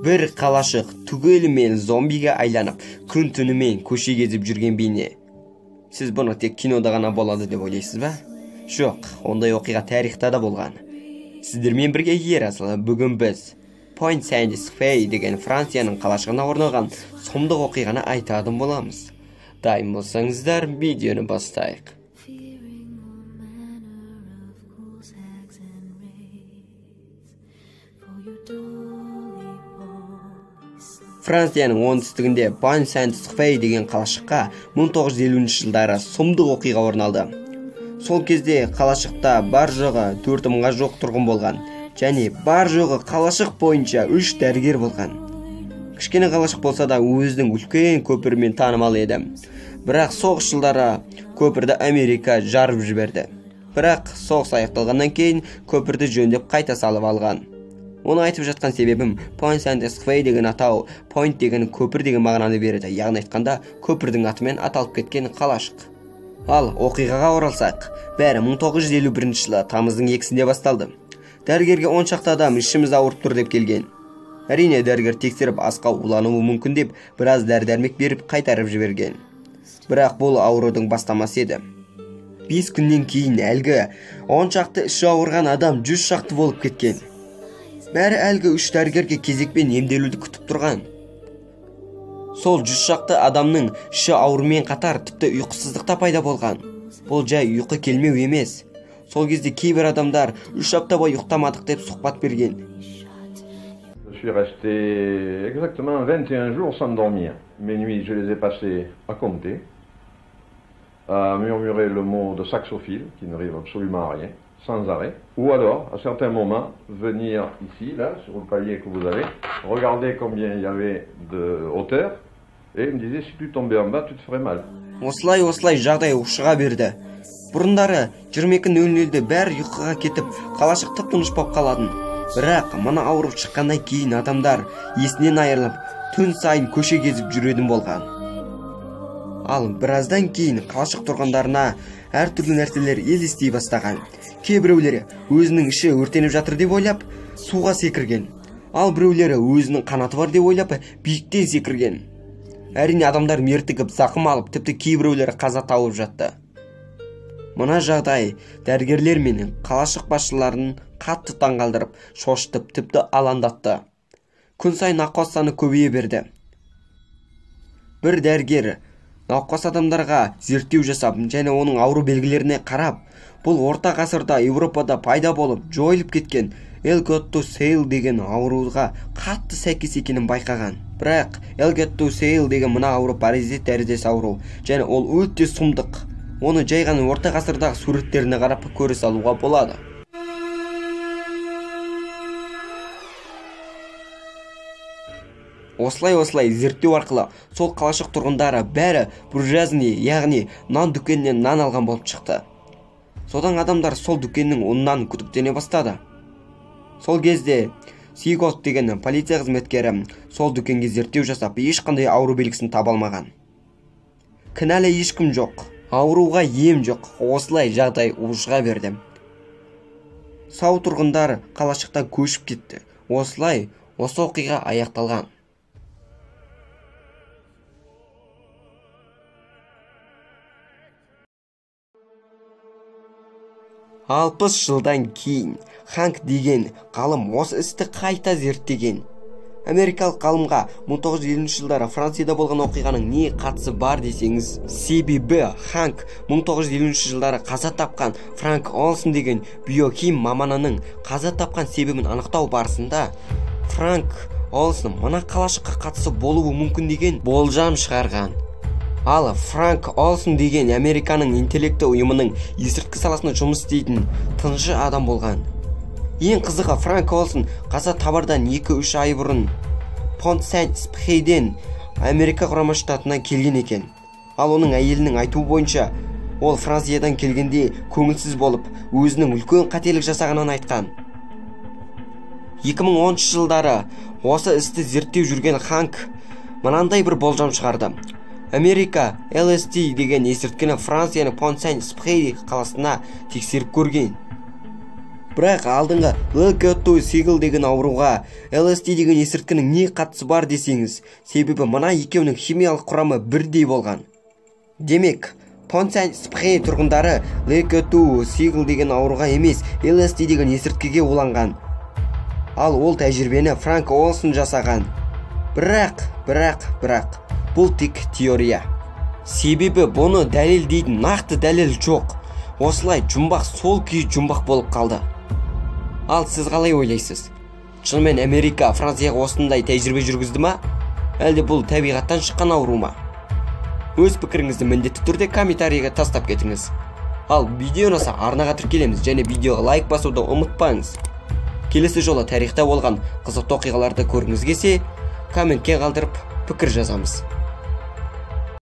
Бір қалашық түгелімен зомбиге айланып, күн түнімен көше кезіп жүрген бейне. Сіз бұны тек кинода ғана болады деп ойлайсыз ба? Жоқ, ондай оқиға тарихта да болған. Сіздермен бірге Ерасыл. Бүгін біз Пойнт-Сент-Эспей деген Францияның қалашығына орын алған сұмдық оқиғаны айтатын боламыз. Дайын болсаңыздар, видеоны бастайық. Францияның оңтүстігінде Пойнт-Сент-Эспей деген қалашыққа 1950 жылдары сұмдық оқиға орын алды. Сол кезде қалашықта бар жоғы 4 мыңға жоқ тұрғын болған және бар жоғы қалашық бойынша 3 дәрігер болған. Кішкене қалашық болса да өзінің үлкен көпірімен танымал еді. Бірақ соғыс жылдары көпірді Америка жарып жіберді. Бірақ соғыс аяқталғаннан кейін көпірді жөндеп қайта салып алған. Оны айтып жатқан себебім, Пойнт-Сент-Эспей деген атау Пойнт деген көпір деген мағынаны береді. Яғни айтқанда, көпірдің атымен аталып кеткен қалашық. Ал оқиғаға оралсақ, бәрі 1951 жылы тамыздың 2-сінде басталды. Дәрігерге 10 шақты адам ішіміз ауырып тұр деп келген. Әрине, дәрігер тексеріп, асқа улануы мүмкін деп, біраз дәрі-дәрмек беріп қайтарып жіберген. Бірақ бұл аурудың бастамасы еді. 5 күннен кейін әлгі 10 шақты іші ауырған адам 100 шақты болып кеткен. Бәрі әлгі 3 дәрігерге кезекпен емделуді күтіп тұрған. Сол 100 шақты адамның іші аурумен қатар тіпті ұйқысыздық та пайда болған. Бұл жай ұйқы келмеу емес. Сол кезде кейбір адамдар 3 апта бойы ұйықтамадық деп сұхбат берген. Je suis resté exactement 21 jours sans dormir. Mes nuits, je les ai passées à compter, à murmurer le mot de saxophile, qui ne rime absolument à rien, sans arrêt. Ou alors, à certains moments, venir ici, là, sur le palier que vous avez, regarder combien il y avait de hauteur, et il me disait, si tu tombais en bas, tu te ferais mal. Осылай осылай жағдай ушыға берді. Бұрындары 22:00-де бәрі ұйқыға кетіп, қалашық тып-тыныш болып қалатын. Бірақ мына ауру шыққаннан кейін адамдар есінен айырылып, түн сайын көше кезіп жүретін болған. Ал біраздан кейін қалашық тұрғындарына әртүрлі нәрселер елестей бастаған. Кейбіреулері өзінің іші өртеніп жатыр деп ойлап, суға секірген. Ал біреулері өзінің қанаты бар деп ойлап, биіктен секірген. Әрине, адамдар мертігіп, зақым алып, тіпті кейбіреулері қаза тауып жатты. Мына жағдай дәрігерлер мен қалашық басшыларын қатты таңғалдырып, шошытып, тіпті алаңдатты. Күн сайын науқас саны көбейе берді. Бір дәрігер науқас адамдарға зерттеу жасап және оның ауру белгілеріне қарап, бұл орта ғасырда Еуропада пайда болып, жойылып кеткен Элготто Сейл деген ауруға қатты сәйкес екенін байқаған. Бірақ Элготто Сейл деген мына ауру паразит тәріздес ауру және ол өте сұмдық. Оны жай ғана орта ғасырдағы суреттеріне қарап көре салуға болады. Осылай осылай зерттеу арқылы сол қалашық тұрғындары бәрі буржуазный, яғни нан дүкенінен нан алған болып шықты. Содан адамдар сол дүкеннің ұнынан күдіктене бастады. Сол кезде Сигот деген полиция қызметкері сол дүкенге зерттеу жасап, ешқандай ауру белгісін таба алмаған. Кінәлі ешкім жоқ, ауруға ем жоқ. Осылай жағдай ушыға берді. Сау тұрғындар қалашықтан көшіп кетті. Осылай осы оқиға аяқталған. 60 жылдан кейін Ханк деген ғалым осы істі қайта зерттеген. Америкалық ғалымға 1950 жылдары Францияда болған оқиғаның не қатысы бар десеңіз, себебі Ханк 1950 жылдары қаза тапқан Франк Олсон деген биохим маманының қаза тапқан себебін анықтау барысында Франк Олсон мына қалашыққа қатысы болуы мүмкін деген болжам шығарған. Ал Франк Олсон деген Американың интеллекті ұйымының есірткі саласында жұмыс істейтін тыншы адам болған. Ең қызығы, Франк Олсон қаза табардан 2-3 ай бұрын Понт-Сент-Спхейден Америка Құрама Штатынан келген екен. Ал оның әйелінің айтуы бойынша, ол Франциядан келгенде көңілсіз болып, өзінің үлкен қателік жасағанын айтқан. 2010 жылдары осы істі зерттеу жүрген Ханк мынандай бір болжам шығарды. Америка LSD деген есірткіні Францияның Понт-Сен-Спхей қаласына тексеріп көрген. Бірақ алдыңғы Лекоту-Сигл деген ауруға ЛСД деген есірткінің не қатысы бар десеңіз, себебі мына екеуінің химиялық құрамы бірдей болған. Демек, Пон-Сен-Спхе тұрғындары Лекоту-Сигл деген ауруға емес, ЛСД деген есірткіге уланған. Ал ол тәжірибені Франк Олсон жасаған. Бірақ, бұл тек теория. Себебі бұны дәлелдейтін нақты дәлел жоқ. Осылай жұмбақ сол күйі жұмбақ болып қалды. Ал сіз қалай ойлайсыз? Шынымен Америка Францияға осындай тәжірибе жүргізді ма? Әлде бұл табиғаттан шыққан ауру ма? Өз пікіріңізді міндетті түрде комментарийге тастап кетіңіз. Ал видео ұнаса арнаға тіркелеміз және видеоға лайк басуды ұмытпаңыз. Келесі жолы тарихта болған қызықты оқиғаларды көргіңіз келсе, комментке қалдырып пікір жазамыз.